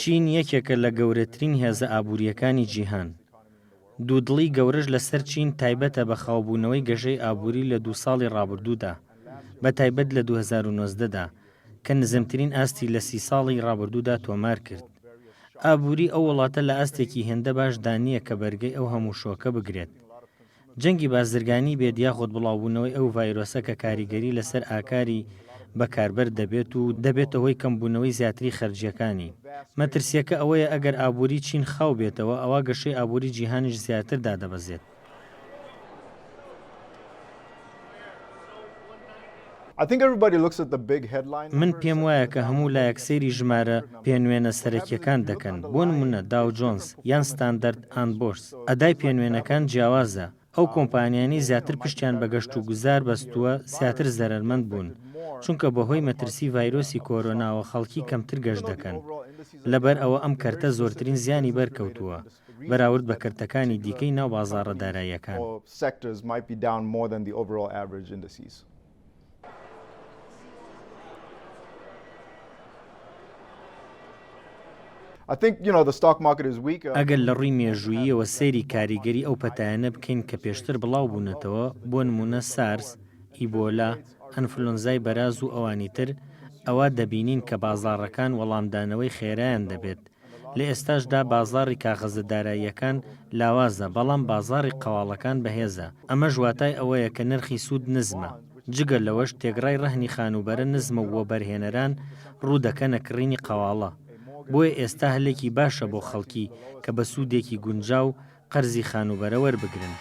چین یەکێکە لە گەورەترین هێزە ئابوورییەکانی جیهان. دوودڵی گەورەش لەسەر چین تایبەتە بە خاوبوونەوەی گەشەی ئابووری لە دوو ساڵی ڕابردوودا، بەتایبەت لە 2019 دا، کە نزمترین ئاستی لە سی ساڵی ڕابردوودا تۆمار کرد. ئابووری ئەو وڵاتە لە ئاستێکی هێندە باشدا نییە کە بەرگەی ئەو هەموو شۆکە بگرێت. جەنگی بازرگانی بێت یاخود بڵاوبوونەوەی ئەو ڤایرۆسە کە کاریگەری لەسەر ئاکاری بەکاربەر دەبێت و دەبێتە هۆی کەمبوونەوەی زیاتری خەرجییەکانی. مەترسییەکە ئەوەیە ئەگەر ئابووری چین خاو بێتەوە ئەوا گەشەی ئابووری جیهانیش زیاتر دادەبەزێت. من پێم وایە کە هەموو لایەک سەیری ژمارە پێنوێنە سەرەکییەکان دەکەن، بۆ نموونە داو جۆنز یان ستاندەرد ئاند بۆرس. ئەدای پێنوێنەکان جیاوازە، ئەو کۆمپانیانەی زیاتر پشتیان بە گەشتوگوزار بەستووە زیاتر زەرەرمەند بوون، چونکە بەهۆی مەترسی ڤایرۆسی کۆرۆناوە خەڵکی کەمتر گەشت دەکەن. لەبەر ئەوە ئەم کەرتە زۆرترین زیانی بەرکەوتووە بەراورد بە کەرتەکانی دیکەی ناو بازاڕە داراییەکان. ئەگەر لە ڕووی مێژووییەوە سەیری کاریگەری ئەو پەتایانە بکەین کە پێشتر بڵاو بوونەتەوە، بۆ نموونە سارس، ئیبۆلا، ئەنفلۆنزای بەراز و ئەوانی تر، ئەوا دەبینین کە بازاڕەکان وەڵامدانەوەی خێرایان دەبێت لە ئێستاشدا بازاڕی کاغەزە داراییەکان لاوازە، بەڵام بازاڕی قەواڵەکان بەهێزە، ئەمەش واتای ئەوەیە کە نرخی سوود نزمە. جگە لەوەش تێکڕای ڕەهنی خانووبەرە نزمە و وەبەرهێنەران ڕوو دەکەنە کڕینی قەواڵە. بۆیە ئێستا هەلێکی باشە بۆ خەڵکی کە بە سوودێکی گونجاو قەرزی خانووبەرە وەربگرن.